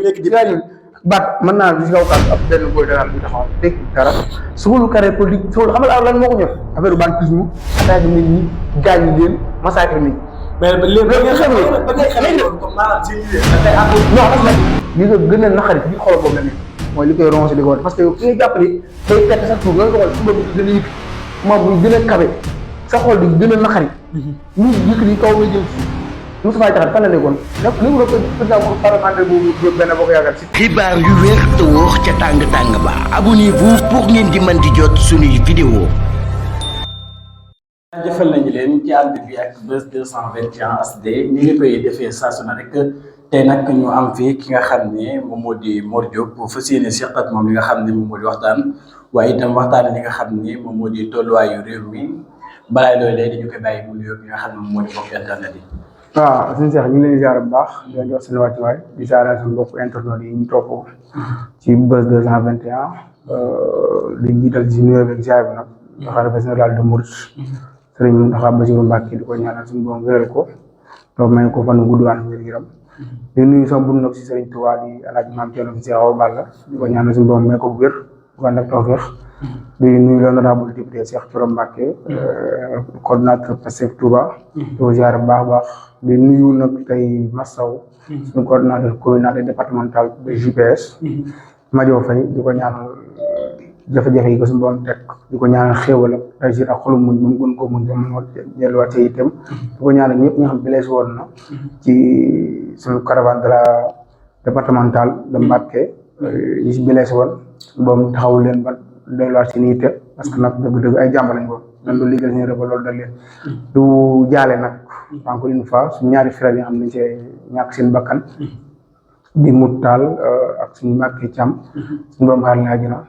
nekk di baat mën naa gis nga kaw ab benn booy dara bu taxaw teg dara suulu carré politique suulu xam nga lan moo ko ñor affaire banditisme attaque nit ñi gaañ leen massacre nit ñi. mais léegi ba nga xam ne ba nga xam ne comme maanaam ci li nga gën a naqari ci xol boobu la nekk mooy li koy rongé di ko war parce que ki nga jàpp ni day perte sa tur nga ko xool suba bi gën a yëkk moom bu gën a kawe sa xol di gën a naqari ñu yëkk ni kaw nga jël Moustapha Diakhaté fan la nekkoon lépp li mu doon président parlementaire bu benn boo ko yaakaar si. xibaar yu wér te wóor ca tàng tàng ba abonnez-vous pour ngeen di mën di jot suñuy vidéo. jëfal nañu leen ci ànd bi ak Buzz 221 HD ni nga koy defee saa su ne rek tey nag ñu am fii ki nga xam ne moom moo di Mor Diop fas yéene seq ak moom li nga xam ne moom moo di waxtaan waaye itam waxtaan li nga xam ne moom moo di tolluwaayu réew mi balaa loolu lay dañu koy bàyyi mu nuyoo bi nga xam ne moom moo di bokk internet yi. waaw suñu seex ñu ngi leen di ziar bu baax di leen jox seen wàccuwaay di ziar suñu mbokk internet yi ñu topp ci Buzz 221 di jiital ci nuyoo beeg ziar bi nag xalifa général de Mouride Sëriñ Mountakha Bassirou Mbacké di ko ñaanal suñu borom wéral ko to may ko fan gudd waan wér yaram di nuyu sama bun nag si Sëriñ Tuubaa di Alaaji Maam Cerno si Seex Awa Balla di ko ñaanal suñu borom may ko wér bu ànd ak tawfeex di nuyu l'honorable député Cheikh Thioro Mbacké coordonnateur Pastef Touba di ko ziar bu baax a baax di nuyu nag tey Massaw suñu coordonnateur communal et départemental de JPS Madio Faye di ko ñaanal jafe-jafe yi ko suñu borom teg di ko ñaanal xéewal ak réussir ak xolum muñ ba mu gën koo muñ ba mu delluwaat ci itam di ko ñaanal ñëpp ñi nga xam blessé woon na ci suñu caravane de la départementale de Mbacké ñi si blessé woon boobu taxawu leen ba delluwaat ci nii te parce que nag dëgg-dëgg ay jàmba lañ woon nan du liggéey seen rëba loolu dal leen du jaale nag encore une fois suñu ñaari frères yi nga xam ne see ñàkk seen bakkan di mut taal ak suñu Mbacké Thiam suñu borom xaar laa jëna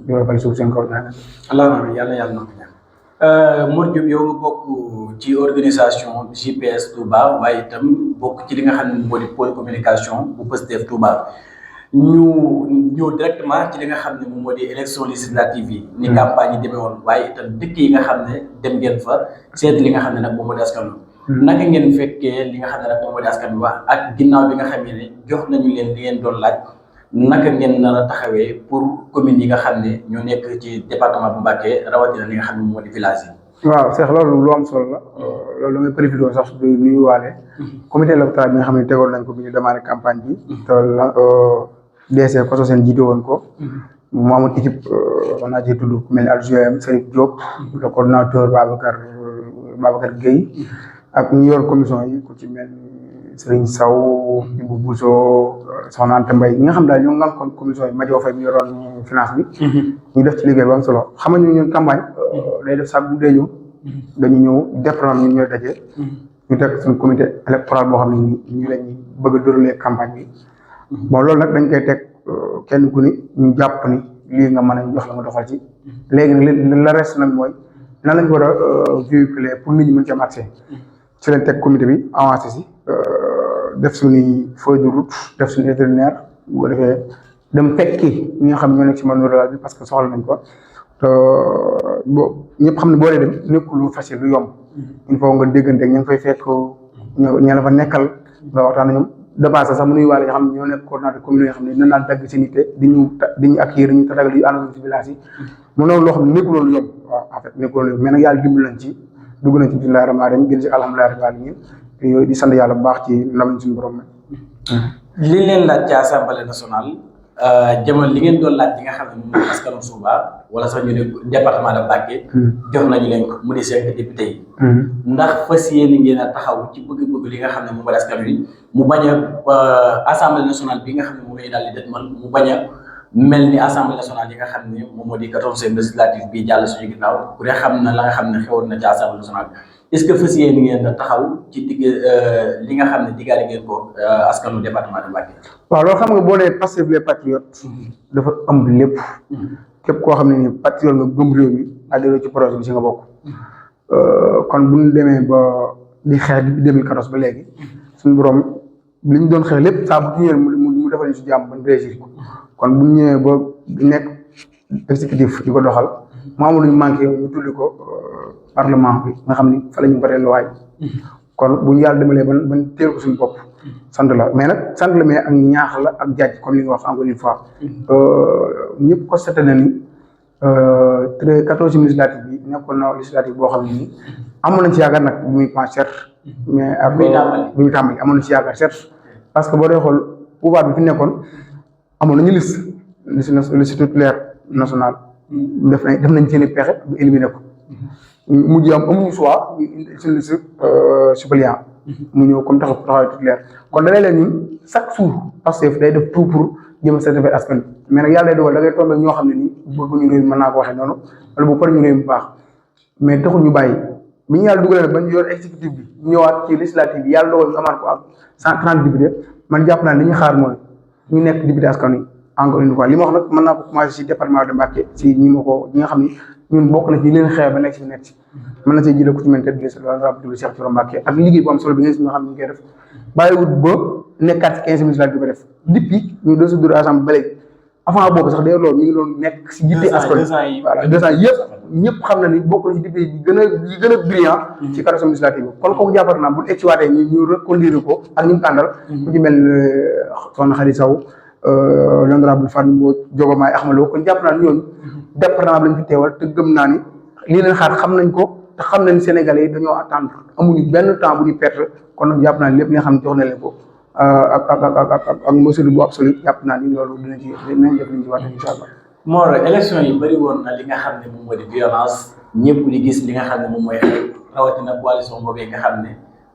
yow fay suuf seen kaw ñaanal allahumma yàlla na ko ñaan Mor Diop yow nga bokk ci organisation JPS Touba waaye itam bokk ci li nga xam ne moo di pôle communication bu Pastef Touba ñu ñëw directement ci li nga xam ne moom moo di élection législative yi ni campagne yi demee woon waaye itam dëkk yi nga xam ne dem ngeen fa seet li nga xam ne nag moom moo di askan wi naka ngeen fekkee li nga xam ne nag moom moo di askan wi wax ak ginnaaw bi nga xam ne jox nañu leen li ngeen doon laaj naka ngeen nar a taxawee pour communes yi nga xam ne ñoo nekk ci département bu Mbacké rawatina li nga xam ne moom moo di village yi. waaw Cheikh loolu lu am solo la loolu damay profité sax di nuyuwaale comité électoral bi nga xam ne tegoon nañ ko bi ñu démarré campagne bi te DC ko seen jiite woon ko mu amoon équipe on a ci tudd ku mel ni adjoint Serigne Diop le coordonnateur Babacar Gueye ak ñu yor commission yi ku ci mel ni Serigne Sow Ibou Bousso Soxna Anta Mbaye ñi nga xam daal ñoo ngi kon commission yi Madio Faye mi yoroon finance bi ñu def ci liggéey bu am solo xam nga ñun campagne day def sax bu dee ñëw dañu ñëw département ñun ñooy daje ñu teg suñu comité électoral boo xam ne ñu lañuy bëgg a dérouler campagne bi bon loolu nag dañ koy teg kenn ku ni ñu jàpp ni lii nga mën a jox la nga doxal ci léegi nag la reste nag mooy nan lañ war a véhiculer pour nit ñi mën ci am accès ci lañ teg comité bi avancé si def suñuy feuille de route def suñu itinéraire bu ko defee dem fekki ñi nga xam ñoo nekk ci monde rural bi parce que soxla nañ ko te bo ñëpp xam ne boo dee dem nekkul lu facile lu yomb il faut nga déggante ak ña nga fay fekk ña la fa nekkal nga waxtaan ak ñoom de base sax mu nuy waale nga xam ne ñoo nekk coordonnateur commune yoo xam ne naan dagg seen ité di ñu accueillir ñu tatagal yu àndoon ci village yi mu noonu loo xam ne nekkul lu yomb waaw en fait nekkul lu yomb mais nag yàlla dimbali nañ ci dugg nañ ci bismillahi rahmaani rahim gën ci alhamdulillahi rabbil alamin te yooyu di sant yàlla bu baax ci ndam suñu borom li leen laaj ci assemblée nationale jamono li ngeen doon laaj li nga xam ne moom askanu Touba wala sax ñu ne département de Mbacké jox nañu leen ko mu di 5 député yi ndax fas yéene ngeen a taxaw ci bëgg-bëgg li nga xam ne moom mooy askan wi mu bañ a assemblée nationale bi nga xam ne moom lay daal di dëgmal mu bañ a mel ni assemblée nationale yi nga xam ne moom moo di 14e législative bi jàll suñu ginnaaw ku ne xam na la nga xam ne xewoon na ci assemblée nationale est-ce que fas yéene ngeen a taxaw ci digg li nga xam ne diggaale ngeen ko askanu département de Mbacké. waaw loolu xam nga boo nee Pastef les patriotes dafa ëmb lépp képp koo xam ne ni patriote nga gëm réew mi adhéré ci projet bi si nga bokk kon bu ñu demee ba di xeex depuis 2014 ba léegi suñu borom li ñu doon xeex lépp saa bu ñëwee mu defal ñu si jàmm ba ñu réussir ko kon bu ñu ñëwee ba nekk exécutif di ko doxal mu amul lu ñu manqué ñu tulli ko parlement bi nga xam ni fa la ñu voté loi kon bu ñu yàlla demalee ban teel ko suñu bopp sant la mais nag sant la mais ak ñaax la ak jaaj comme li nga wax encore une fois ñëpp constaté na ni 14 législative bi nekkoon na législative boo xam ne nii amoon nañ ci yaakaar nag bu muy commencé mais ak bu muy tàmbali amoon nañ ci yaakaar certes parce que boo dee xool pouvoir bi fi nekkoon amoon nañu liste titulaire nationale def nañ seen i pexe bu éliminé ko mujj amuñu choix suñu liste suppléant mu ñëw comme taxawaay titulaire kon da leen ñun chaque jour Pastef day def tout pour jéem a satisfaire askan bi mais nag yàlla day dogal da ngay tombé ñoo xam ne nii bëgguñu réew mi mën naa ko waxee noonu wala bu pare ñu réew mi bu baax mais taxul ñu bàyyi bi ñu yàlla dugalee ba ñu yor exécutif bi ñëwaat ci législative bi yàlla dogal ñu amaat ko ak 130 députés man jàpp naa li ñu xaar mooy ñu nekk député askan wi encore une fois li ma wax nag mën naa ko commencé si département de Mbacké si ñi nga xam ni ñun bokk na ci ñi leen xeex ba nekk si nekk si mën na see jëlee ku ci mel ne honorable Cheikh Thioro Mbacké ak liggéey bu am solo bi nga xam ne ñu ngi koy def bàyyiwut ba nekkaat si 15 législatives di ko def depuis ñu doon si dur assemblée ba léegi avant boobu sax day loolu mi ngi doon nekk si jiite askan voilà 2 ans yëpp ñëpp xam na ni bokk na si député yi gën a brillant ci 14 législative bi kon kooku jàppar naa bu egsiwaatee ñu reconduire ko ak ñu mu tàndal ku ci mel soxna Khady Sow l'honorable Fane Mbodj Diogomaye Ahmed Lo kon jàpp naa ni ñooñu département bi lañ fi teewal te gëm naa ni lii leen xaar xam nañ ko te xam nañ Sénégalais yi dañoo attendre amuñu benn temps bu ñu perdre kon nag jàpp naa ni lépp li nga xam ne jox na leen ko ak mesure bu absolu jàpp naa ni loolu dinañ def liñ ci wax incha allah. Mor élection yi bëri woon na li nga xam ne moom moo di violence ñëpp di gis li nga xam ne moom mooy rawatina coalition boobu nga xam ne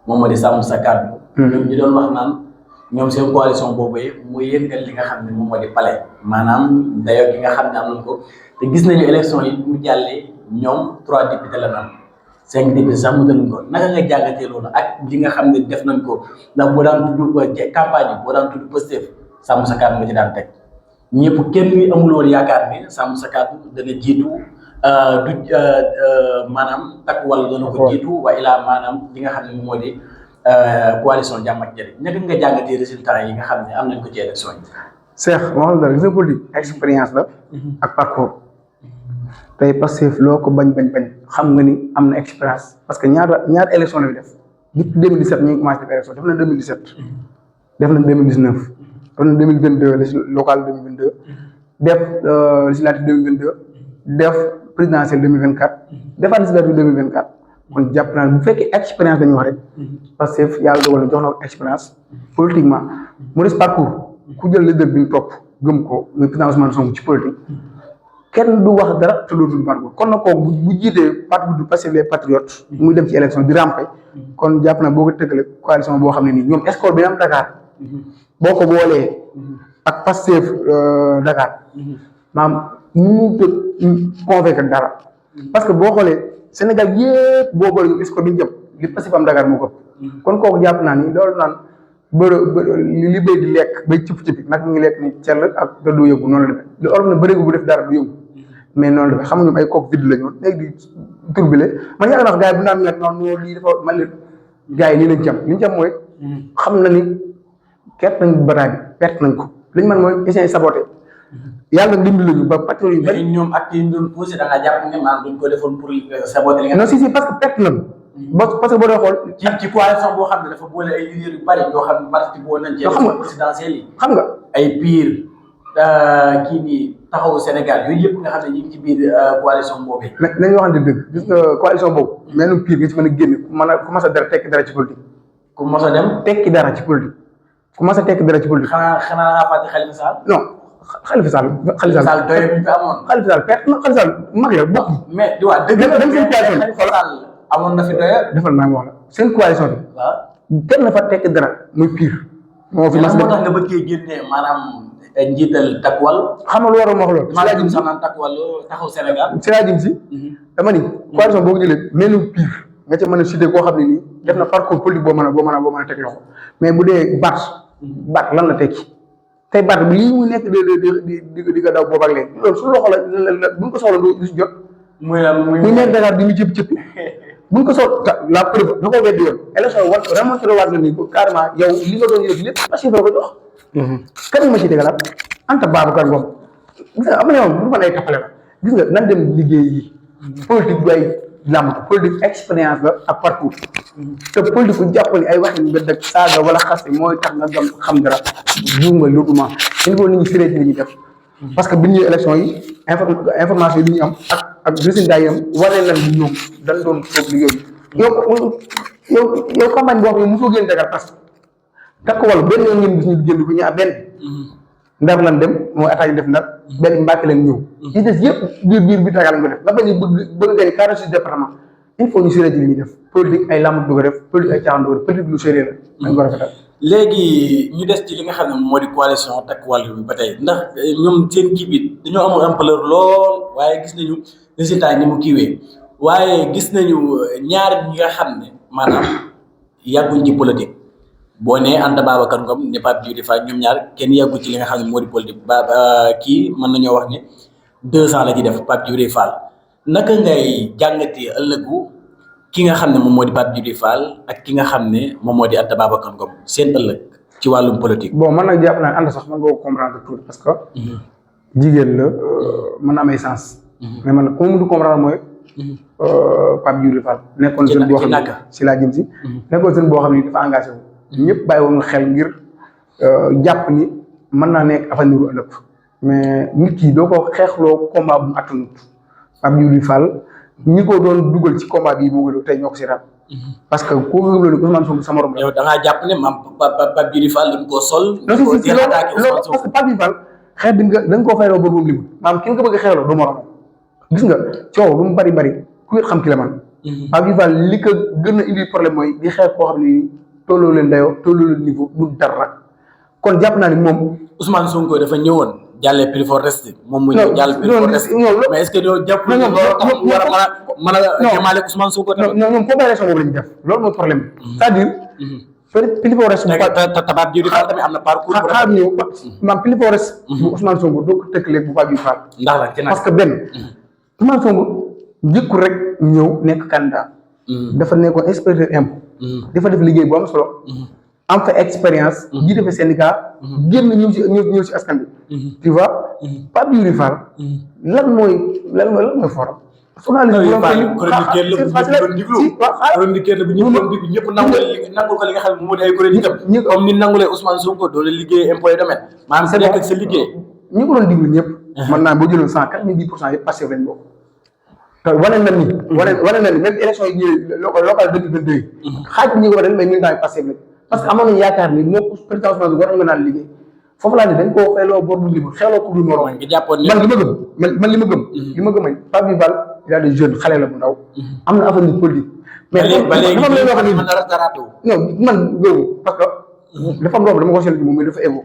moom moo di sàmm sa kàddu. ñoom ñu doon wax naan ñoom seen coalition boobu muy yëngal li nga xam ne moom moo di palais maanaam dayoo gi nga xam ne am nañ ko te gis nañu élection yi mu jàllee ñoom 3 députés la naan 5 députés sax mu daluñ ko naka nga jàngatee loolu ak li nga xam ne def nañ ko ndax boo daan tudd campagne yi boo daan tudd Pastef sàmm sa kàddu nga ci daan teg ñëpp kenn amul woon yaakaar ne sàmm sa kàddu dana jiitu maanaam takk wala dana ko jiitu wa ilaa maanaam li nga xam ne moom moo di coalition jàmm ak njëriñ naka nga jàngatee résultat yi nga xam ne am nañ ko ci élection yi. Cheikh moo xam ne gis nga politique expérience la ak parcours tey Pastef loo ko bañ xam nga ni am na expérience parce que ñaar élection la fi def depuis 2017 ñu ngi commencé def élection def na 2017 def na 2019 def na 2022 local 2022 def législative 2022 def présidentielle 2024 defaat législative 2024 kon jàpp naa bu fekkee expérience dañuy wax rek Pastef yàlla dogal na jox na ko expérience politiquement mu des parcours ku jël leader bi ñu topp gëm ko muy président Ousmane Sonko ci politique kenn du wax dara te dootul parcours kon nag kooku bu jiitee parti bu Pastef les patriotes muy dem ci élection di ramper kon jàpp naa boo ko tëggalee coalition boo xam ne nii ñoom escole bi am Dakar boo ko boolee ak Pastef Dakar maam mu convaincre dara parce que boo xoolee Sénégal yëpp boo boolee ñoom escole bi ñu jëm li Pastef am Dakar moo ko kon kooku jàpp naa ni loolu naan li béy di lekk bay cëpp-cëppi nag mu ngi lekk ni cell ak te du yëngu noonu la demee lu olof na bërigo bu def dara du yëngu mais noonu la demee xam nga ñoom ay coque vide la ñu léegi di turbulé man yaakaar naa gars yi bu naan met noonu lii dafa man leen gars yi lii lañ ci am li ñu ci am mooy xam na ni perte nañ bataay bi perte nañ ko li ñu mën mooy essayer saboté yàlla dimbali lañu ba patriote yu bari ñoom ak yi ñu doon posé da nga jàpp ne maanaam duñ ko defoon pour saboter li nga non si parce que perte nañ parce que boo dee xool ci coalition boo xam ne dafa boole ay leaders yu bari yoo xam ne parti boo nañ ci élection présidentielle yi xam nga ay PUR kii nii taxawu Sénégal yooyu yëpp nga xam ne ñu ngi ci biir coalition boobu nañu waxante dëgg gis nga coalition boobu menn PUR nga ci mën a génne mën a commencé dara tekki dara ci politique ku mos a dem tekki dara ci politique commencé tekki dara ci politique xanaa ngaa fàtte Khalifa Sall non Khalifa Sall doye bi fi amoon Khalifa Sall perte na Khalifa Sall mag la bokk mais di waa dëgg dem seen coalition Khalifa Sall amoon na fi doye defal naa wax la seen coalition bi waaw kenn na fa tekki dara muy PUR moo fi mas moo tax nga bëggee génnee maanaam njiital takwal xam nga lu waroon wax loolu maa jëm sax naan takwal taxaw Sénégal si laa jëm si dama ni coalition boo ko jëlee melu PUR nga ca mën a cité koo xam ne nii def na parcours politique boo mën a teg loxo mais bu dee Bart lan la tekki tey Bart bi lii muy nekk di ko daw boobu ak léegi loolu su loxo la buñ ko soxla du si jot muy nekk Dakar di ñu cëpp buñ ko soxla la preuve da ko weddi yoon élection wa remonté waat na ni carrément yow li nga doon yëg lépp Pastef la ko jox kan ma ci tegalaat Anta Babacar Ngom gis nga am na yoon bu man ay tappale la gis nga nan dem liggéey yi politique du ay làmbatu politique expérience la ak parcours te politique ku jàpp ni ay waxi mbedd ak saaga wala xaste mooy tax nga gam xam dara juum nga lourdement il faut nit ñi firee ci li ñuy def parce que bi ñuy élection yi information yi ñu am ak résultat yi am wane lan ni ñoom dañ doon toog liggéey yow campagne boo xam ne mosoo génn Dakar parce que takk wala benn yoon ngeen gis ñu génn ko ñu benn ndar lan dem mooy attaque def ndar benn Mbàkke leen ñëw ci des yëpp biir bi Dakar lañ ko def nga bañ bëgg gañ 46 département il faut ñu séré ci li ñuy def politique ay lamb du ko def politique ay caaxaan du ko def politique lu sérieux la dañ ko rafetal léegi ñu des ci li nga xam ne moo di coalition takk wàll bi ba tey ndax ñoom seen kii bi dañoo amul ampleur lool waaye gis nañu résultat yi ni mu kiiwee waaye gis nañu ñaar ñi nga xam ne maanaam yàgguñ ci politique boo nee Anta Babacar Ngom ne Pape Djibril Fall ñoom ñaar kenn yàggu ci li nga xam ne moo di politique kii mën nañoo wax ne 2 ans la ci def Pape Djibril Fall naka ngay jàngatee ëllëgu ki nga xam ne moom moo di Pape Djibril Fall ak ki nga xam ne moom moo di Anta Babacar Ngom seen ëllëg ci wàllum politique. bon man nag jàpp naa Anta sax man nga ko comprendre tout parce que jigéen la mën na am ay sens mais man ku mu du comprendre mooy Pape Djibril Fall nekkoon jeune boo xam ne si laa jëm si nekkoon jeune boo xam ne dafa engagé wu ñëpp bàyyi woon xel ngir jàpp ni mën naa nekk avenir u ëllëg mais nit ki doo ko xeexloo combat bu mu attanut Pape Djibril Fall ñi ko doon dugal ci combat bii moo gën tey ñoo ko si raat parce que ku gëm loolu Ousmane Sonko sama morom la. yow da ngaa jàpp ne maam Pape Djibril Fall dañ koo sol. non si loolu parce que Pape Djibril Fall xeex bi da nga koo fayloo bor moom limu maanaam ki nga ko bëgg a xeexloo du morom gis nga coow lu mu bari ku xam ki la man Pape Djibril Fall li ko gën a indi problème mooy di xeex koo xam ne tolloo leen dayoo tolloo leen niveau du dara kon jàpp naa ni moom Ousmane Sonko dafa ñëwoon jàllee plus fort reste moom mu ñëw jàll plus fort reste mais est-ce que doo jàpp loolu tax mu war a mën a jëmaale Ousmane Sonko tamit non ñoom foofu élection boobu la ñu def loolu mooy problème c'est-à-dire plus fort reste Pape Djibril Fall tamit am na parcours xaar ñëw maam plus fort reste bu Ousmane Sonko doo ko tëkkaleeg bu Pape Djibril Fall ndax la ci nag parce que benn Ousmane Sonko njëkkul rek ñëw nekk candidat dafa nekkoon inspecteur impôt dafa def liggéey bu am solo am fa expérience jiite fa syndicat génn ñëw si askan bi tu vois Pape Djibril Fall lan mooy forum chroniqueur la bu ñëpp doon diglu ñëpp nangul ko li nga xam ne moo di ay chronique am comme ni nangulee Ousmane Sonko doole liggéey impôt et domaine maanaam sa nekk ak sa liggéey ñi ko doon diglu ñëpp mën naa boo jëloon 190% yëpp passé lañ bokk te wane na ni même élection yi ñëwee local 2022 xaaj bi ñi ko dañ may militants yi passé lañ parce que amoon nañu yaakaar ni moo président Ousmane Sonko war nañu mën a liggéey foofu laa ne dañ koo xeeloo bor bu libre xeeloo ko du morom man li ma gëm Pape Djibril Fall il a des jeunes xale la bu ndaw am na avenir politique mais ba léegi dafa am loo xam ne mën a rataraatu non man gëmu parce que dafa am loo xam dama ko seetlu ci moom mais dafa évo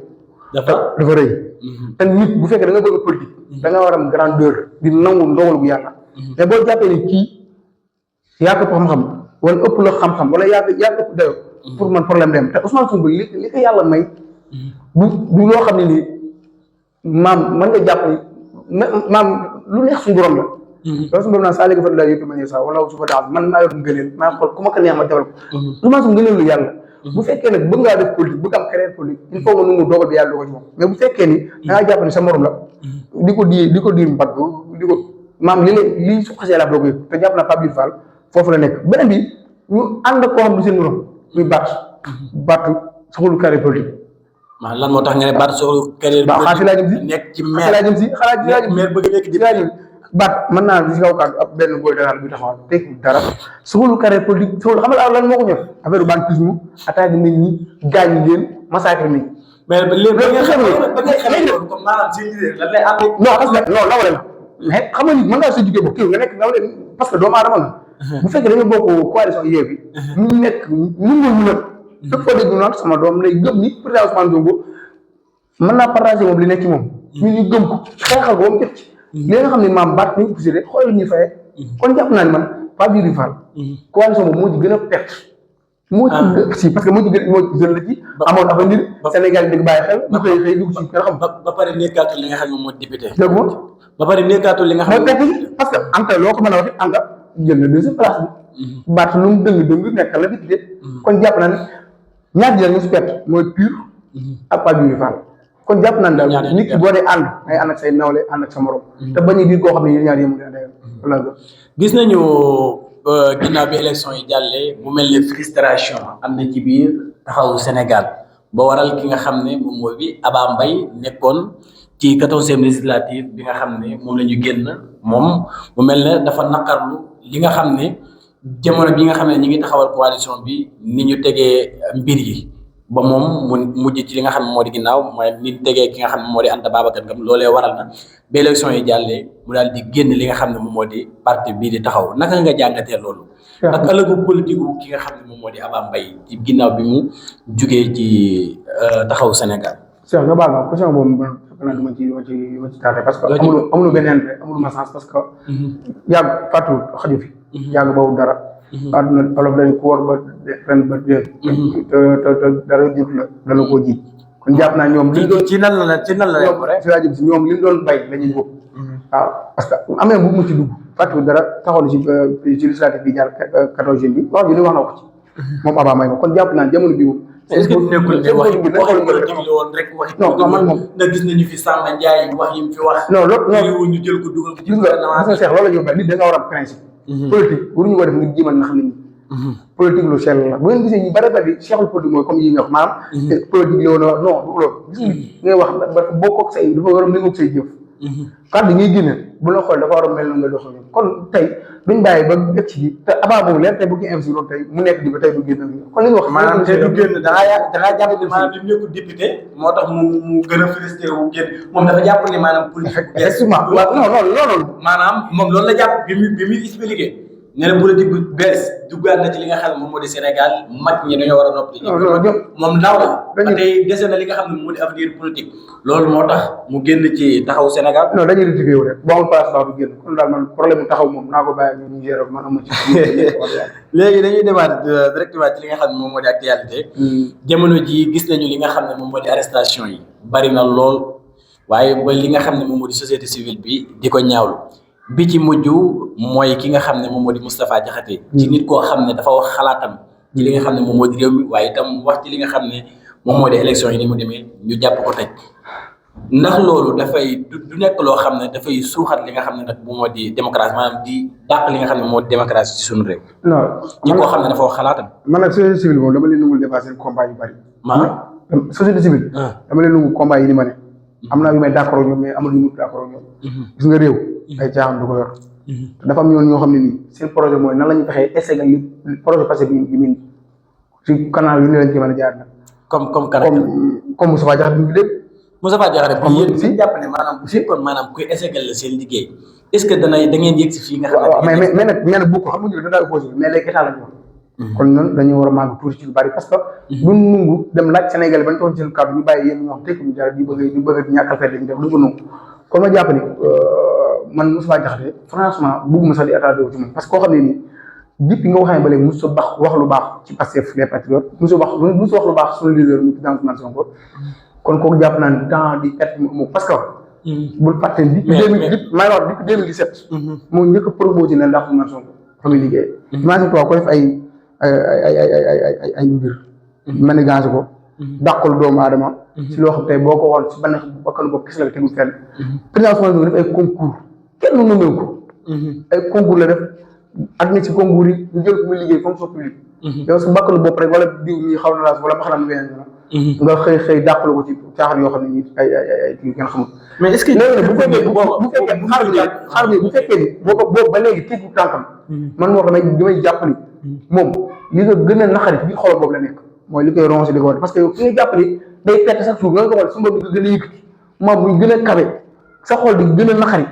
dafa rëy te nit bu fekkee da nga bëgg politique da nga war am grandeur di nangu ndogal bu yàlla mais boo jàppee ni kii yaa ko xam-xam wala ëpp la xam-xam wala yaa ko ëpp dayo pour man problème dem te Ousmane Sonko li ko yàlla may du loo xam ne nii maam mën nga jàpp ni maam lu neex suñu borom la loolu suñu borom naan saa léegi fa la yëpp ma sa wala su fa daal man maa yor ngëneel maa xool ku ma ko neex ma defal ko Ousmane Sonko ngëneelu yàlla bu fekkee nag bëgg ngaa def politique bëgg am carrière politique il faut nga nungu dogal bi yàlla doo ko ci moom mais bu fekkee ni da ngaa jàpp ni sa morom la di ko diir mbagg di ko maam li su xasee la doo ko yëg te jàpp naa Pape Djibril Fall foofu la nekk beneen bi ñu ànd koo xam du seen morom muy baat soxlu carrière politique maa lan moo tax nga ne baat soxlu carrière xaa si laa jëm si nekk ci maire bëgg nekk ci baat mën naa di si kaw kàddu ab benn booy Dakar bi taxawal tekki dara soxlu carrière politique soxlu xam nga lan moo ko ñor affaire banquisme attaque nit ñi gaañ leen massacre nit ñi mais léegi ba nga xamee comme maanaam seen leader lan lay ànd non parce que non nawle la mais xam nga nit mën ngaa sa jugee bokk kii nga nekk nawle parce que doomu aadama la bu fekkee dañoo bokk coalition Yewwi ñu nekk ñu nag fépp foo dégg noonu sama doom lay gëm ni président Ousmane Sonko mën naa partager moom li nekk ci moom ñun ñu gëm ko xeexal ko ba mu jot ci li nga xam ne maam baat ñu poussé rek xoolal ñuy fayee kon jàpp naa ni man Pape Djibril Fall coalition boobu moo ci gën a perte moo ci si parce que moo ci gën la ci amoon avenir Sénégal yi di bàyyi xel ñu koy xëy dugg ci kenn xam ba pare nekkaatul li nga xam ne moo député dëgg moom ba pare nekkaatul li nga xam ne parce que Anta loo ko mën a waxee Anta jël na deuxième place bi baat lu mu dëng nekk la député kon jàpp naa ne ñaar ji la ñu si perte mooy pur ak Pape Djibril Fall kon jàpp naa ne daal nit ki boo dee ànd ngay ànd ak say nawle ànd ak sa morom te bañ a diir koo xam ne yéen ñaar yéemu leen day gis nañu ginnaaw bi élection yi jàllee mu mel ne frustration am na ci biir taxawu Sénégal ba waral ki nga xam ne moom mooy bi Aba Mbaye nekkoon ci 14e législative bi nga xam ne moom la ñu génn moom mu mel ne dafa naqarlu li nga xam ne jamono bi nga xam ne ñi ngi taxawal coalition bi ni ñu tegee mbir yi ba moom mu mujj ci li nga xam ne moo di ginnaaw mooy ni ñu tegee ki nga xam ne moo di Anta Babacar Ngom loolee waral na ba élection yi jàllee mu daal di génn li nga xam ne moom moo di parti bii di taxaw naka nga jàngatee loolu. ak ëllëgu politique ki nga xam ne moom moo di Aba Mbaye ci ginnaaw bi mu jugee ci taxaw Sénégal. Cheikh nga baal ma question boobu man fekk naa du ma ci taate parce que amul beneen rek amul ma sens parce que yàgg fàttu xaju fi yàgg boobu dara àdduna olof dañ ko war ba ren ba déet te dara jur la dala koo jiit kon jàpp naa ñoom liñ doon ci nan la si waa jëm si ñoom liñ doon bay la ñuy góob waaw parce que amee bu mu ci dugg fàttu dara taxaw na ci législative bi jaar 14 bi wax ji ni wax na ko ci moom Aba Mbaye kon jàpp naa jamono bi moom est-ce que nekkul ne waxi politique la woon rek waxi non man moom na gis nañu fi Samba Ndiaye wax yi mu fi wax non loolu ñu jël ko dugal ko ci gis nga Cheikh loolu la ñu wax nit da nga war a am principe politique waruñu ko def ngir jiimal na xam ne ñi politique lu sell la bu ngeen gisee ñu bari cheikhul politique mooy comme yi nga wax maanaam politique la woon non du loolu gis nga ngay wax boo koog say dafa war a méngoog say jëf kàddu ngay génne bu la xool dafa war a mel na nga doxal kon tey duñ bàyyi ba egg ci bi te Aba boobu leen tey bu ñu investi loolu tey mu nekk di ba tey du génn kon li nga wax maanaam tey du génn da ngaa jàpp ne maanaam li mu nekk député moo tax mu gën a frustré wu génn moom dafa jàpp ne maanaam politique effectivement waaw non maanaam moom loolu la jàpp bi muy expliqué nee na politique bu bees duggaat na ci li nga xam ne moom moo di Sénégal mag ñi dañoo war a noppi moom ndaw la ba tey dese na li nga xam ne moo di avenir politique loolu moo tax mu génn ci taxaw Sénégal non dañuy rectifié wu rek boo amul place baax du génn kon daal man problème mu taxaw moom naa ko bàyyi ñu gérer man amu ci léegi dañuy demaat directement ci li nga xam ne moom moo di actualité jamono ji gis nañu li nga xam ne moom moo di arrestation yi bari na lool waaye ba li nga xam ne moom moo di société civile bi di ko ñaawlu bi ci mujj mooy ki nga xam ne moom moo di Moustapha Diakhaté ci nit koo xam ne dafa wax xalaatam ci li nga xam ne moom moo di réew mi waaye itam wax ci li nga xam ne moom moo di élection yi ni mu demee ñu jàpp ko tëj ndax loolu dafay du nekk loo xam ne dafay suuxat li nga xam ne nag moom moo di démocratie maanaam di dàq li nga xam ne moo di démocratie ci suñu réew. non ci koo xam ne dafa wax xalaatam. man nag société civile moom dama leen nungul dépassé seen combat yu bari. maanaam société civile. dama leen nungul combat yi ni ma ne. am naa yu may d'accord ak ñoom mais amul yu mu d'accord ak ñoom. gis nga réew. ay caaxaan du ko yor. dafa am yoon ñoo xam ne nii seen projet mooy nan la ñu fexee essayer li projet passé bi ñu ci canal yu ne lañ ci mën a jaar nag. comme Moustapha Diakhaté bi lépp. Moustapha Diakhaté bi yéen si jàpp ne maanaam bu fekkoon maanaam kuy essayer la seen liggéey est-ce que da ngeen yegg si fii nga xam ne. mais nag bu ko xam nga da daa opposé mais léegi état la ñu wax. kon ñun dañu war a màgg tuuti ci lu bari parce que. duñ nungu dem laaj Sénégal bañ toog seen kàddu ñu bàyyi yéen ñoo xam tekkuñu dara di bëgg ñàkkal fête dañu def duñ ko nungu kon ma jàpp ni man Moustapha Diakhaté franchement bëgguma sax di attaqué wu ci moom parce que koo xam ne nii depuis nga waxee ba léegi mosu wax lu baax ci Pastef les patriotes mosu wax lu baax suñu leader ñu président Ousmane Sonko kon kooku jàpp naa ne temps di perte moom parce que bul fàtte depuis 2017 moo njëkk a proposé ne ndax Ousmane Sonko fa muy liggéey imagine toi ko def ay mbir manigance ko dàqul doomu aadama ci loo xam tey boo ko waxoon si banneex bakkanu bopp kis la tegu fenn président Ousmane Sonko def ay concours kenn nommé ko ay concours la def admis ci concours yi ñu jël ko muy liggéey fonction publique yow su bakkanu bopp rek wala diw ñi xaw na laas wala ma xanaa ween nga xëy dàqalu ko ci caaxaan yoo xam ne nii ay yu kenn xamul mais est-ce que bu fekkee ni boobu ba léegi tekku tànkam man moo xam ne damay jàpp ni moom li nga gën a naqari ci biir xol boobu la nekk mooy li koy rongé di ko wax parce que yow ki nga jàpp ni day perte chaque jour nga ko xool su mboobu di gën a yëkkati moom muy gën a kawe sa xol di gën a naqari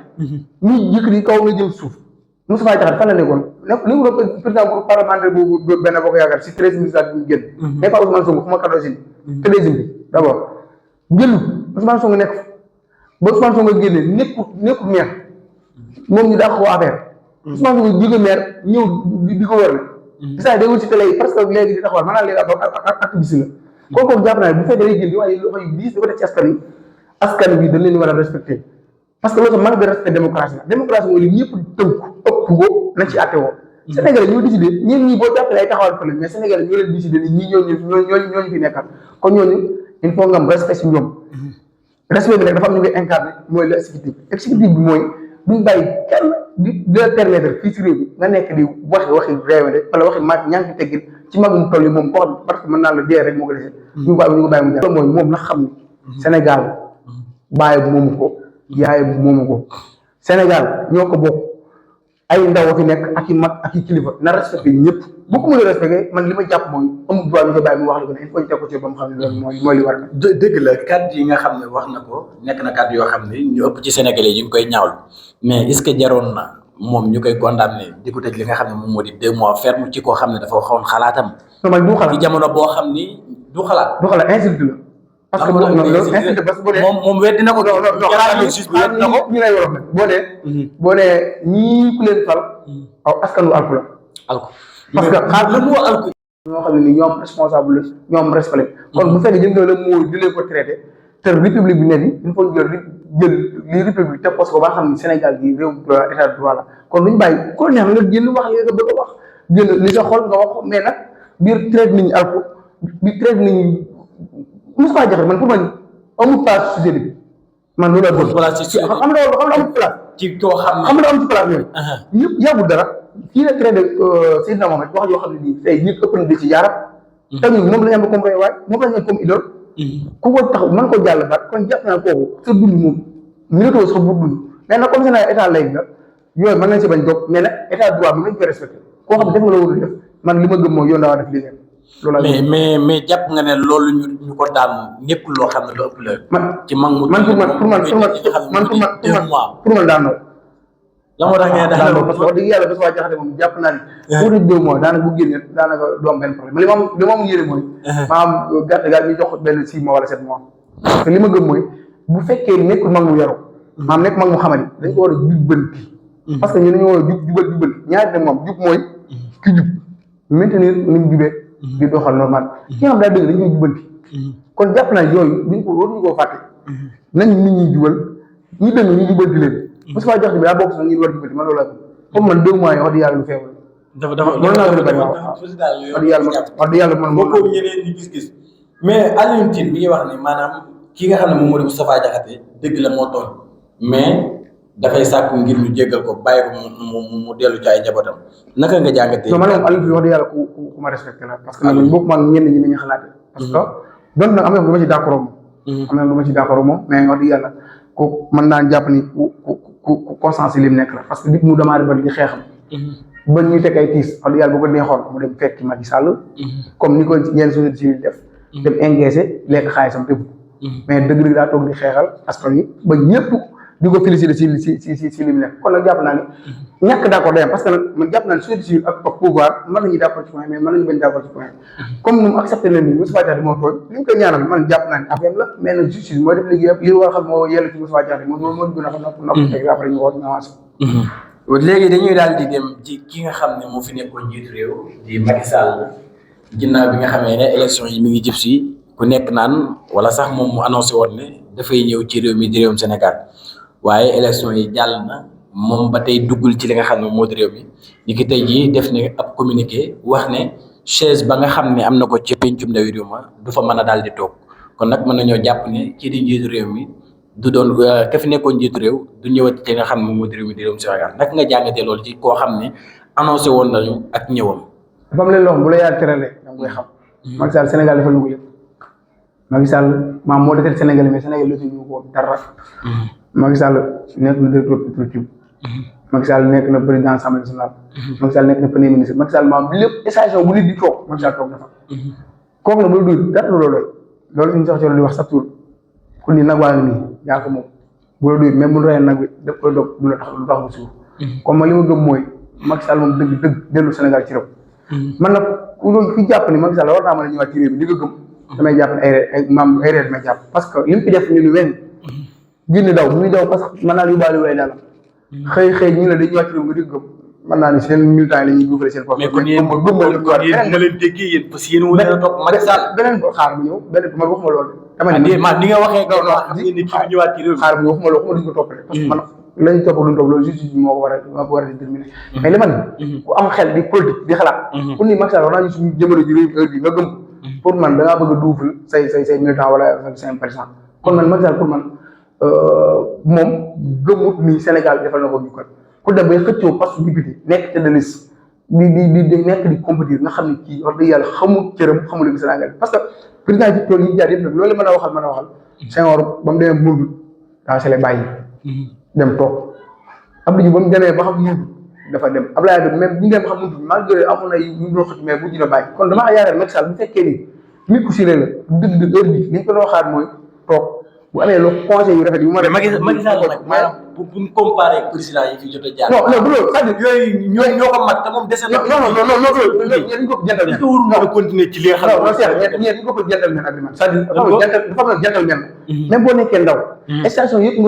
muy yëkkati kaw nga jëm suuf Moustapha Diakhaté fan la nekkoon li mu doon président groupe parlementaire boobu benn boo ko yaakaar si 13 ministres bi génn mais pas Ousmane Sonko fu ma kadosine treizième bi d' abord jëlu Ousmane Sonko nekk ba Ousmane Sonko génne nekkul maire moom ñu daa ko affaire Ousmane Sonko jóge maire ñëw di ko wër na saa day wut si télé yi parce que léegi di taxawal maanaam léegi activiste la kooku jàpp naa ne bu fekkee day jël di waaye loxo yu diis di ko def ci askan bi dañ leen war a respecté parce que loolu manque de respect démocratie la démocratie mooy li ñëpp tënku ëpp ko nañ ci àtte woo Sénégal ñoo décidé ñeen ñii boo jàppalee ay taxawal fële mais Sénégal ñoo leen décidé ni ñii ñooñu fi nekkal kon ñooñu il faut nga am respect si ñoom respect bi nag dafa am ñu koy incarné mooy le exécutif bi mooy duñ bàyyi kenn di la permettre fii si réew bi nga nekk di waxi réewande wala waxi ñaa ngi teggil ci magum toll yi moom koo xam parce que mën naa la dee rek moo ko dese ñu ko bàyyi mu jàll mooy moom na xam ni Sénégal bàyyi bu moomu ko yaay bu moomu ko Sénégal ñoo ko bokk ay ndaw fi nekk ak i mag ak i kilifa na respecté ñëpp bu ko mënee respecté man li ma jàpp mooy amul droit ñu ko bàyyi mu wax la ko ne il faut ñu teg ko ci ba mu xam ne loolu mooy li war na dëgg la kàddu yi nga xam ne wax na ko nekk na kàddu yoo xam ne ñu ëpp ci Sénégalais yi ñu ngi koy ñaawlu mais est-ce que jaroon na moom ñu koy condamné di ko tëj li nga xam ne moom moo di 2 mois ferme ci koo xam ne dafa waxoon xalaatam non man du xalaat ci jamono boo xam ni du xalaat insulte la parce que insulte parce que boo dee moom weddi na ko ñu lay wax nag boo dee ñii ku leen fal aw askanu alku la parce que xaar la moo alku ñoo xam ne ni ñoom responsable la ñoom respect kon bu fekkee jël nga la moo jëlee ko traité te république bi ne ni il faut jël li république te poste ko ba xam ne Sénégal gi réew état de droit la kon luñu bàyyi ko neex nga génn wax li nga bëgg a wax génn li sa xol nga wax mais nag biir traité nit ñi alku bi traité nit ñi Moustapha Diakhaté man pour man amul place société bi man loolu la bëgg xam nga amul place ci koo xam nga amul place yooyu ñëpp yàggul dara fii la traité Seydina Mohamed wax yoo xam ne nii tey nit ëpp na di ci jaarab te ñun moom la ñu am comme royuwaay moom la ñu am comme idole ku ko tax mën ko jàll baat kon jàpp naa kooku sa dund moom minutoo sax bu dund mais nag comme Sénégal état lay la yooyu mën nañ si bañ dog mais nag état droit bi nañ koy respecté koo xam ne def nga la warul def man li ma gëm mooy yoon daa war def liggéey loolu mais jàpp nga ne loolu ñu ko daan ñëpp loo xam ne lu ëpp la man ci mag mu man pour man daan na la moo tax ngeen daan parce que wax dëgg yàlla Moustapha Diakhaté moom jàpp naa ne pour de 2 mois daanaka bu génnee daanaka du am benn problème li ma am yéene mooy maanaam gàtt gaal ñu jox benn 6 mois wala 7 mois parce que li ma gëm mooy bu fekkee nekkul mag mu yaru maanaam nekk mag mu xamadi dañ ko war a jubbanti parce que ñu dañoo war a jubal ñaari nag moom jub mooy ki jub maintenir ni mu jubee di doxal normal ki nga xam daa dëgg dañ koy jubbanti kon jàpp naa yooyu duñ ko waruñu koo fàtte nañ nit ñi jubal ñu dëng ñu jubanti leen Moustapha Diakhaté bi daa bokk sax ngir war jubanti man loolu la comme man 2 mois yi wax dëgg yàlla lu feebar wax dëgg yàlla man boo ko ñeneen ñi gis-gis mais Alioune Tine bi ñuy wax ne maanaam ki nga xam ne moom moo di Moustapha Diakhaté dëgg la moo tooñ mais dafay sàkk ngir ñu jéggal ko bàyyi ko mu dellu ci ay njabootam naka nga jàngatee. non man moom Alioune Tine wax dëgg yàlla ku ma respecté la parce que man bokk man ñenn ñi nañu xalaate parce que doon nag am na lu ma ci d'accord moom am na lu ma ci d'accord moom mais wax dëgg yàlla ku mën naa jàpp ni ku conscience li mu nekk la parce que nit mu démarré ba di xeexam ba ñuy teg ay tiis wax dëgg yàlla bu ko neexoon mu dem fekk Macky Sall comme ni ko yenn société civile def dem engagé lekk xaalisam tëb mais dëgg-dëgg daa toog di xeexal askan wi ba ñëpp di ko féliciter si li mu nekk kon nag jàpp naa ni ñàkk d'accord day am parce que nag man jàpp naa ni société civile ak pouvoir mën nañu d'accord ci point mais mën nañu bañ d'accord ci point comme nu mu accepté na ni Moustapha Diakhaté moo tooñ li ñu koy ñaanal man jàpp naa ni affaire la mais nag justice mooy def liggéeyam li war a xam moo yell ci Moustapha Diakhaté moo gën a xam nopp teg après ñu wax ñu avancé léegi dañuy daal di dem ci ki nga xam ne moo fi nekkoon njiitu réew di Macky Sall ginnaaw bi nga xamee ne élection yi mi ngi jib si ku nekk naan wala sax moom mu annoncé woon ne dafay ñëw ci réew mi di réewum Sénégal waaye élection yi jàll na moom ba tey duggul ci li nga xam ne moo di réew mi ni ki tey jii def ne ab communiqué wax ne chaise ba nga xam ne am na ko ci pencum ndawi réew ma du fa mën a daal di toog kon nag mën nañoo jàpp ne kii di njiitu réew mi du doon ka fi nekkoon njiitu réew du ñëwati ci nga xam ne moo di réew mi di réewum Sénégal naka nga jàngatee loolu ci koo xam ne annoncé woon nañu ak ñëwam. dafa am leen loo xam bu la yàlla teralee da nga koy xam. Macky Sall Sénégal dafa lu ko yëpp Macky Sall maam moo defal Sénégal mais Sénégal la ci ñu ko dara. Macky Sall nekk na directeur pétrolier. Macky Sall nekk na président assemblée nationale. Macky Sall nekk na premier ministre Macky Sall maam lépp station bu nit di toog Macky Sall toog na fa. kooku nag bu la dul dara loolu suñu sox ci di wax chaque jour ku ni nag waa ngi nii yaa ko moom bu la dul même bu reyee nag bi def koy dog du la tax lu tax mu suuf. comme li ma gëm mooy Macky Sall moom dëgg dellu Sénégal ci réew. man nag ku jàpp ni Macky Sall war naa mën a ñëwaat ci réew mi li nga gëm damay jàpp ne ay reer damay jàpp parce que li mu fi def ñu ni wenn génn daw muy daw parce que mën naa yóbbaale way daal xëy ñu la dañuy ñëwaat ci réew mi di gëm mën naa ni seen militant yi la ñuy duufale seen poche. mais kon yéen ma leen déggee yéen parce que yéen wala topp Macky Sall beneen ko xaar bu ñëw beneen man waxuma loolu dama ni nga waxee nga xam ngeen ni kii ñëwaat ci réew mi xaar bu waxuma loolu waxuma duñ ko toppale parce que man lañu topp luñ topp loolu justice bi moo ko war a déterminer mais li man ku am xel di politique di xalaat pour ni Macky Sall war naa ñu suñu jëmale ji réew heure bi nga gëm pour man da ngaa bëgg a duufal say militant wala say président kon man Macky Sall pour man moom gëmut ni Sénégal defal na ko jukkal pour dem bay xëccoo poste député nekk tête de liste di nekk di compétir nga xam ne kii wax dëgg yàlla xamul cëram xamul li Sénégal parce que président yi tool yi jaar yëpp nag loolu mën a waxal Senghor ba mu demee Mourou daa sele bàyyi dem toog Abdou Diouf ba mu demee ba xam Mourou dafa dem Abdoulaye Wade même bu ñu dem ba xam Mourou malgré amoon na ñu doon xëcc mais bu dina bàyyi kon damaa yaakaar Macky Sall bu fekkee ni nit ku siré la dëgg heure bi li ñu ko doon xaar mooy toog bu amee lu conseil yu rafet yu ma. Macky Sall nag maanaam bu ñu comparé président yi fi jot a jaar. non du loolu c'est-à-dire yooyu ñoo ko mat te moom dese na. non ñeen ñu ko gentleman. est-ce que warul mën a continuer ci li nga xam non non ñeen ñu ko gentleman agreement c'est-à-dire dafa am gentleman même boo nekkee ndaw station yëpp nga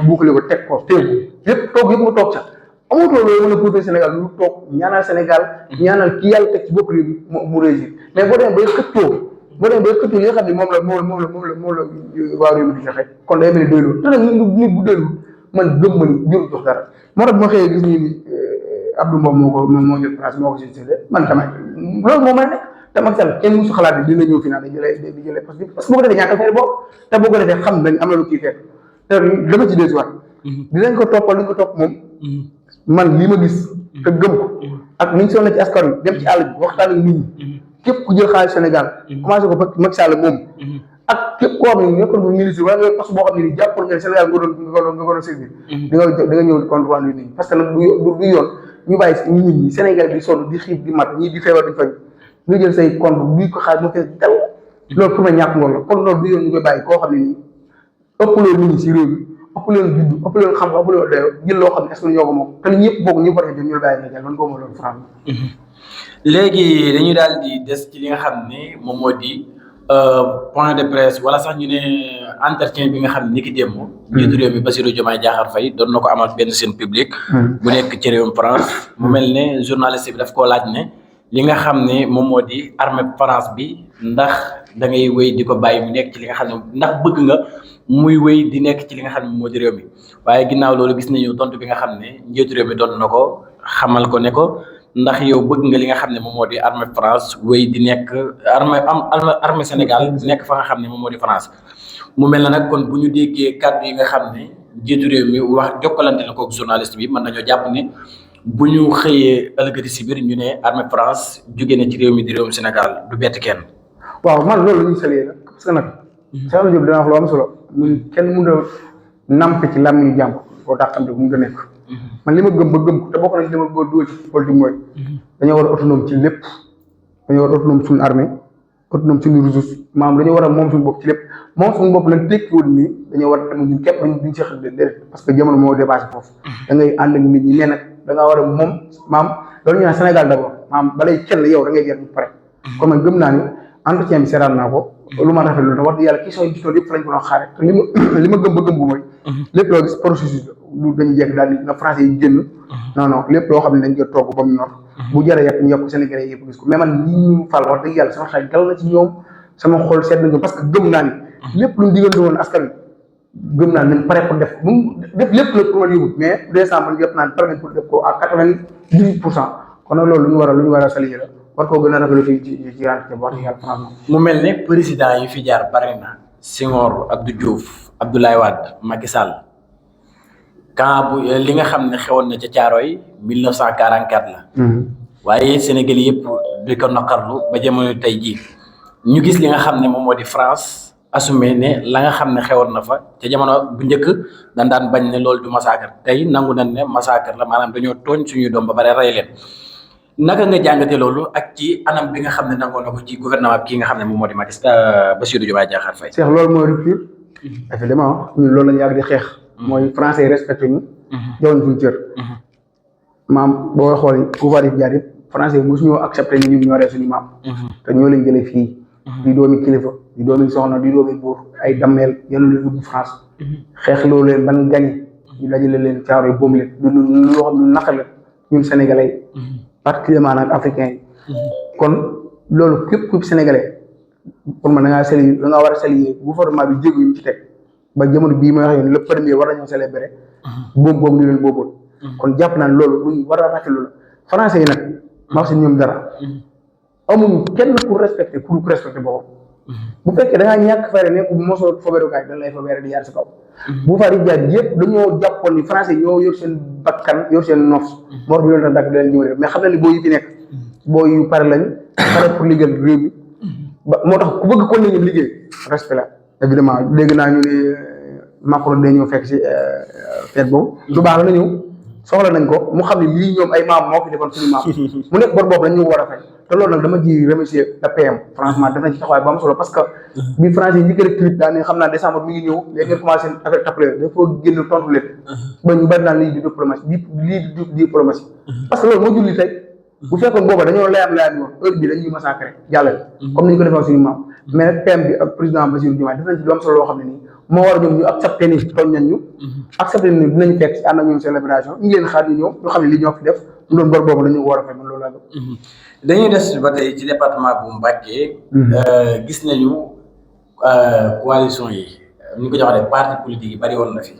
boucler ko teg ko téew yëpp toog yëpp nga toog sax amatoo loolu mën a prouver Sénégal lu toog ñaanal Sénégal ñaanal ki yàlla teg ci bopp réew mu réussir mais boo demee bay xëccoo li nga xam ne moom la waa réew mi di joxe kon day mel ni doylu te nag nit bu doylu man gëm ma ni jëru jox dara moo tax bu ma xëyee gis ñu ni Abdou Mbow moo jël place moo ko séddale man tamit loolu moo mën a nekk te Macky Sall kenn musu xalaat dina ñëw final di jëlee parce que boo ko defee ñàkk fay boobu te boo ko defee xam nañ am na lu kii fekk te dama ci dellusiwaat dinañ ko toppal lu ñu ko topp moom man li ma gis te gëm ko ak ni ñu sonn ci askan wi dem ci àll bi waxtaan ak nit ñi képp ku jël xaalis Sénégal commencé ko Macky Sall moom ak képp koo xam ne nekkoon bu ministre wala nga poste boo xam ne nii jàppal nga Sénégal nga doon servir di nga ñëw contre wàllu nit ñi parce que nag du yoon ñu bàyyi nit ñi Sénégal di sonn di xiif di mat ñii di feebar di faj nga jël say compte duy ko xaalis mu fees dal loolu pour ma ñàkk ngoon la kon loolu du yoon ñu koy bàyyi koo xam ne nii ëpp loolu nit ñi si réew mi ëpp leen judd ëpp leen xam-xam ëpp leen doyo jël loo xam ne est-ce que ñoo ko moom te ñëpp bokk ñëpp war a jël ñu bàyyi na jël man boobu loolu franc léegi dañuy daal di des ci li nga xam ne moom moo di point de presse wala sax ñu ne entretien bi nga xam ne ni ki démb njiitu réew mi Bassirou Diomaye Diakhar Faye doon na ko amal benn seen public bu nekk ci réewum France mu mel ne journaliste bi daf koo laaj ne li nga xam ne moom moo di armée France bi ndax da ngay wéy di ko bàyyi mu nekk ci li nga xam ne ndax bëgg nga muy wéy di nekk ci li nga xam ne moom moo di réew mi waaye ginnaaw loolu gis nañu tontu bi nga xam ne njiitu réew mi doon na ko xamal ko ne ko ndax yow bëgg nga li nga xam ne moom moo di armée France wéy di nekk armée Sénégal nekk fa nga xam ne moom moo di France mu mel na nag kon bu ñu déggee kàddu yi nga xam ne njiitu réew mi wax jokkalante na ko journaliste bi mën nañoo jàpp ne bu ñu xëyee ëllëgati si biir ñu ne armée France jóge na ci réew mi di réewum Sénégal du bett kenn. waaw man loolu la ñuy salee la parce que nag. Cheikh Diop dina wax lu am solo muy kenn mënut a namp ci làmmiñu jàmm koo tax xam ne mu ngi nekk. man li ma gëm ba gëm ko te bokk na ci li ma bëgg a dugal ci politique mooy dañoo war a autonome ci lépp dañoo war a autonome suñu armée autonome suñu ressources maanaam dañoo war a moom suñu bopp ci lépp moom suñu bopp nag tekkiwul nii dañoo war a dem ñun képp duñ ci xel déedéet parce que jamono moo dépassé foofu da ngay ànd ak nit ñi mais nag da ngaa war a moom maam loolu ñu naan Sénégal d'abord maam balay kenn yow da ngay jar ñu pare kon man gëm naa ni entretien bi seetaan naa ko lu ma rafetlu na wax dëgg yàlla question yi gisoon yëpp fa lañ ko doon xaare te li ma gëm ba gëm bu mooy lépp loo gis processus lu dañuy jekk daal ni na français yi génn non lépp loo xam ne dañ koy togg ba mu ñor bu jëree yàq ñu yokk Sénégalais yëpp gis ko mais man ñi ñu fal wax dëgg yàlla sama xel dal na ci ñoom sama xol seet na parce que gëm naa ni lépp luñ diggante woon askan gëm naa nañ pare pour def def lépp la pour ma yóbbu mais décembre man yëpp naan pare nañ pour def ko à 98% kon nag loolu lu ñu war a saluer la war koo gën a rafetlu ci rente wax dëgg yàlla franchement mu mel ne président yi fi jaar bari na Senghor Abdou Diouf Abdoulaye Wade Macky Sall quand bu li nga xam ne xewoon na ca Caaroy 1944 la waaye Sénégal yëpp di ko naqarlu ba jamono tey jii ñu gis li nga xam ne moom moo di France assumé ne la nga xam ne xewoon na fa ca jamono bu njëkk dañ daan bañ ne loolu du massacre tey nangu nañ ne massacre la maanaam dañoo tooñ suñuy doom ba pare rey leen naka nga jàngate loolu ak ci anam bi nga xam ne nangoo na ko ci gouvernement bi kii nga xam ne moom moo di Bassirou Diomaye Diakhar Faye. Cheikh loolu mooy rupture évidemment ñun loolu lañu yàgg di xeex mooy français yi respecté ñu joxuñ suñu cër maam boo xool pouvoir yi jaar yëpp français yi mosuñoo accepté ni ñun ñoo ree suñu maam te ñoo leen jëlee fii di doomi kilifa di doomi soxna di doomi buur ay dammeel yenu leen yóbbu France xeex loolu leen ban gañe ñu dajale leen Caaroy boom leen lu loo xam lu naqar la ñun sénégalais particulièrement nag africain yi kon loolu képp ku sénégalais pour man da ngaa war a saluer gouvernement bi jéego yi mu ci teg ba jamono bii may wax yoon le premier war nañoo célébrer boobu ni leen booboon kon jàpp naa ne loolu luñ war a rafetlu la français yi nag ma wax si ñoom dara amuñu kenn pour respecter boppam bu fekkee da ngaa ñàkk fayda ne bu mosoo fobeerukaay dañ lay fobeere di yar si kaw bu fari jaaj yëpp dañoo jàppoon ni français ñoo yor seen bakkan yor seen nof mor bi loolu tax dakk da leen jëmale mais xam na ni boo yi fi nekk boo yu pare lañ pare pour liggéeyal réew mi ba moo tax ku bëgg kon nañu liggéey respect la évidemment dégg naa ñu ne Macron day ñëw fekk si fête boobu lu baax la ñëw soxla nañ ko mu xam ne lii ñoom ay maam moo fi defoon suñu maam mu nekk bor boobu la ñu war a fay te loolu nag dama ci remercier la PM franchement def na ci taxawaay ba am solo parce que bi français yi njëkk rek clip daa ne xam naa décembre mi ngi ñëw léegi ngeen commencé affaire tappale dafa génn tontu leen ba ñu bari naan lii di diplomatie lii di diplomatie parce que loolu moo julli tey bu fekkoon booba dañoo layam woon heure bi dañuy massacré jàllale comme ni ñu ko defoon suñu maam mais nag PM bi ak président Bassirou Diomaye def nañ ci lu am solo loo xam ne nii moo war a ñoom ñu accepté ni tooñ nañ ñu accepté ni dinañ fekk si ànd ak ñoom célébration ñu ngi leen xaar ñu ñëw ñu xam ne li ñoo fi def mu doon bor boobu dañu war a fay man loolu laa gëm dañuy des ba tey ci département bu Mbacké gis nañu coalition yi ñu ko joxee parti politique yi bari woon na fi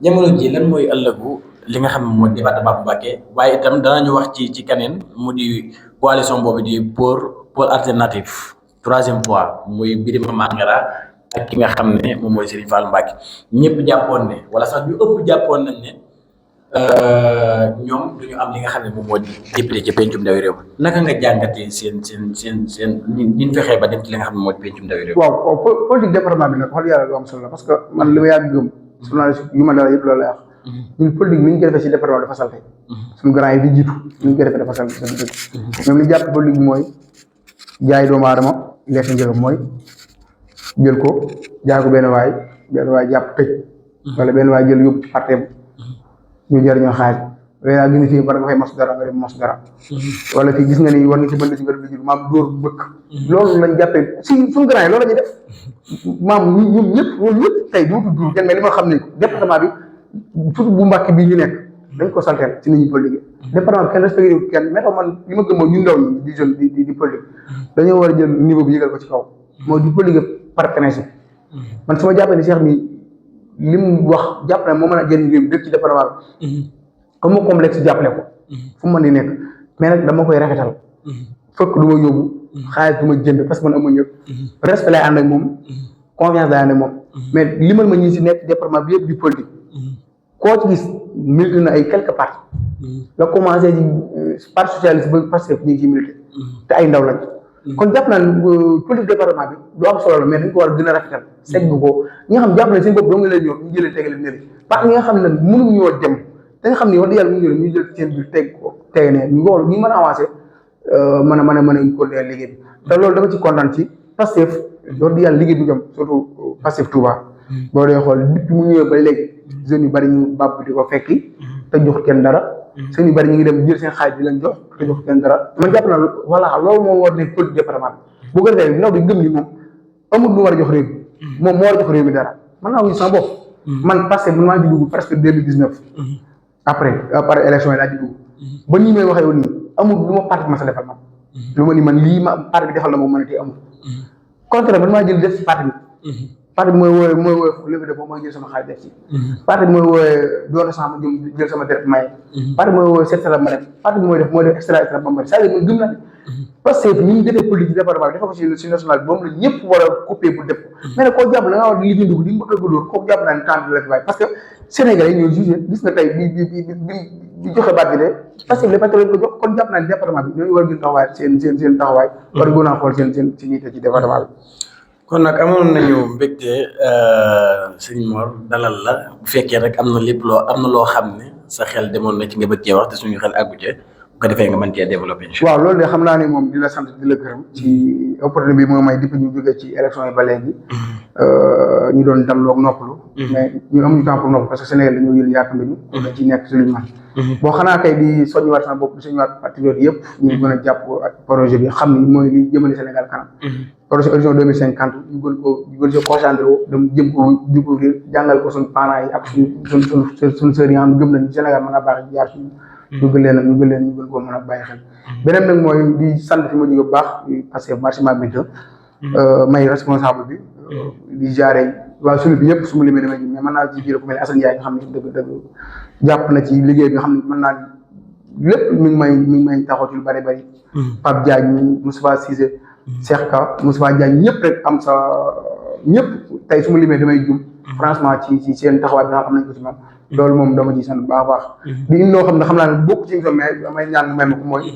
jamono ji lan mooy ëllëgu li nga xam ne mooy département bu Mbacké waaye itam danañu wax ci keneen mu di coalition boobu di pôle alternatif troisième fois muy Birima Mangara ak ki nga xam ne moom mooy Serigne Fall Mbacké ñëpp jàppoon ne wala sax ñu ëpp jàppoon nañ ne ñoom duñu am li nga xam ne moom moo di député ci pencum ndawi réew naka nga jàngatee seen ñu fexee ba dem ci li nga xam ne moo di pencum ndawi réew. waaw politique département bi nag wax yàlla lu am solo la parce que man li ma yàgg gëm journaliste yu ma dara yëpp loolu lay wax ñun politique ni ñu ko defee si département dafa salte suñu grand yi di jiitu ni ñu ko defee dafa salte dëgg ñoom li jàpp politique bi mooy jaay doomu aadama lekk njëgam mooy jël ko jaay ko benn waay jàpp tëj wala benn waay jël yóbbu ci parti ñu jëriñoo xaalis léegi nag gis fii war nga fay mos dara nga dem mos dara wala fii gis nga ni war nga ci bënd ci nga def maam dóor bëkk loolu lañ jàppee si suñu grand yi loolu la ñuy def maam ñun ñëpp loolu yëpp tey duutu dul kenn mais li ma xam ne ko département bi surtout bu Mbacké bii ñu nekk dañ ko salteel ci nit ñi politique département bi kenn respecté wu kenn mais man li ma gëm mooy ñu ndaw ñi di jeune di politique dañoo war a jël niveau bi yëgal ko ci kaw mooy di politique par principe man sama jàppee ni Cheikh mi li mu wax jàpp na moo mën a jëriñ réew mi dëkk ci département bi comme complexe jàppale ko fu mu mën di nekk mais nag dama koy rafetal fekk du ma yóbbu xaalis du ma jënd parce que man amuñ ñëpp respect lay ànd ak moom confiance lay ànd ak moom mais limal ma ñi si nekk département bi yëpp di politique koo ci gis milité na ay quelques partis la commencé ci parti socialiste ba Pastef ñu ngi ci milité te ay ndaw lañ kon jàpp naa ne politique département bi lu am solo la mais dañ ko war a gën a rafetal segg ko ñi nga xam jàpp na seen bopp doo nga leen ñor ñu jëlee tegale ne parce que ñi nga xam ne mënuñ ñoo dem da nga xam ne wax dëgg yàlla mu ñu jël seen biir teg ko tege ne ñu ngoolu ñu mën a avancé mën a continuer liggéey bi te loolu dama ci kontaan ci Pastef wax dëgg yàlla liggéey bi jëm surtout Pastef Touba boo dee xool depuis mu ñëwee ba léegi jeunes yu bari ñu bàbb di ko fekki te jox kenn dara seen yu bari ñu ngi dem jël seen xaalis di leen jox te jox kenn dara man jàpp naa voilà loolu moom war ne politique département bi bu ko defee ndaw bi gëm ni moom amul lu war a jox réew mi moom moo war a jox réew mi dara man naa wuñu sama bopp man Pastef man maa ngi dugg presque 2019 après élection yi laa ci dugg ba nii may waxee woon nii amul lu ma parti ma sa defal man lu ma ni man lii ma parti bi defal na moom mën a tee amul contraire man maa jël def ci parti bi mooy woowe levée de fonds mooy jël sama xaalis def ci parti bi mooy woowe doona sama jël sama deret maye parti bi mooy woowe seet sala ma def parti bi mooy def extra ba mbari c'est-à-dire man gëm naa parce que ñi ñu defee politique département bi dafa ko si national bi moom la ñëpp war a coupé pour def ko mais nag koo jàpp la nga war di liggéey dugg di nga ko dóor kooku jàpp naa ne temps la fi bàyyi parce que Sénégalais yi ñoo jugé gis nga tey bi joxe baat bi de parce que les patriotes ko jox kon jàpp naa ne département bi ñooñu war a gën taxawaay seen taxawaay war a gën a xool seen ci ñiite ci département bi kon nag amoon nañu mbégte sëñ Mor dalal la bu fekkee rek am na lépp loo xam ne sa xel demoon na ci nga bëgg cee wax te suñu xel àggu ci bu ko defee nga mën cee développé. waaw loolu de xam naa ne moom di la sant di la gërëm ci opportunité bi moo may depuis ñu jógee ci élection yi ba léegi ñu doon dalloo ak noppalu mais ñun amuñu temps pour noppalu parce que Sénégal dañoo yël yàpp nañu dañ ci nekk si luñu man bon xanaa kay di soññiwaat sama bopp di soññiwaat patriote yëpp ñu gën a jàpp ak projet bi xam ni mooy li jëmale Sénégal kanam projet horizon 2050 ñu gën si concentré wu dem jëm ko découvrir jàngal ko suñu parents yi ak suñu sœurs yi nga xam ne gëm nañu Sénégal mën a baax jaar suñu ñu gën koo mën a bàyyi xel beneen nag mooy di sant fi ma jóge bu baax parce que marché Mabinta may responsable bi di jaaree waa sunu bi yëpp su ma limee damay mais mën naa ci biir ku mel ne Assane Ndiaye nga xam ne dëgg jàpp na ci liggéey bi nga xam ne mën naa lépp mi ngi may taxaw ci lu bari bari Pape Diagne Moustapha Cissé Cheikh Ka Moussa Diagne ñëpp rek am sa ñëpp tey su ma limee damay jum franchement ci seen taxawaay bi nga xam am nañ ko ci man loolu moom dama ciy sant bu baax a baax di loo xam ne xam naa ne bokk ci émission mais damay ñaan may ma ko mooy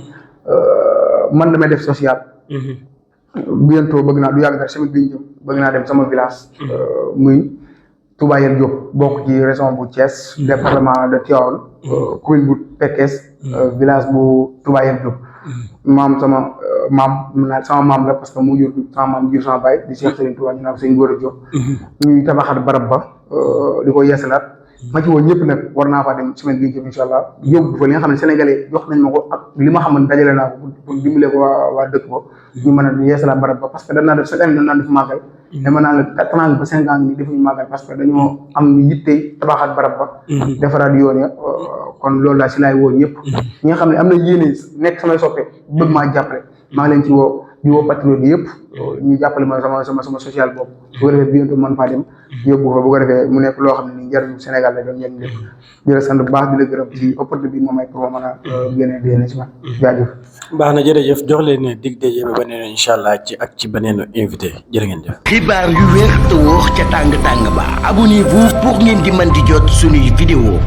man damay def social bientôt bëgg naa du yàgg dara semaine bi ñu jëm bëgg naa dem sama village muy Touba Yel Diop bokk ci région bu Thiès département de Tivaouane commune bu Pekes village bu Touba Yel Diop maam sama maam la parce que mu jur sama maam jur sama baay di Cheikh Serigne Touba ñu naan ko Serigne Gora Diop ñuy tabaxat barab ba di ko yeesalaat ma ci woo ñëpp nag war naa faa dem semaine bii jëm incha allah yóbbu fa li nga xam ne sénégalais jox nañ ma ko ak li ma xamante dajale naa ko pour dimbale ko waa dëkk ba ñu mën a yeesalaat barab ba parce que dañ naa def chaque année dañ naan def màggal dama naa la 4 ans ba 5 ans nii defuñu màggal parce que dañoo am yittey tabaxaat barab ba defaraat yoon ya kon loolu laa si laay woo ñëpp ñi nga xam ne am na yéene nekk samay soppe bëgg maa jàppale maa ngi leen ci woo di woo patriote yëpp ñu jàppale ma sama social boobu bu ko defee bientôt mën faa dem yóbbu fa bu ko defee mu nekk loo xam ne ni njëriñu Sénégal la doon njëriñ lépp di la sant bu baax di la gërëm ci opportunité bi moom may pour ma mën a génne ci man jaajëf baax na jërëjëf jox leen dig daje ba beneen incha allah ci beneen invité jërë ngeen jëf xibaar yu wér te wóor ca tàng tàng ba abonnez-vous pour ngeen di mën di jot suñuy vidéo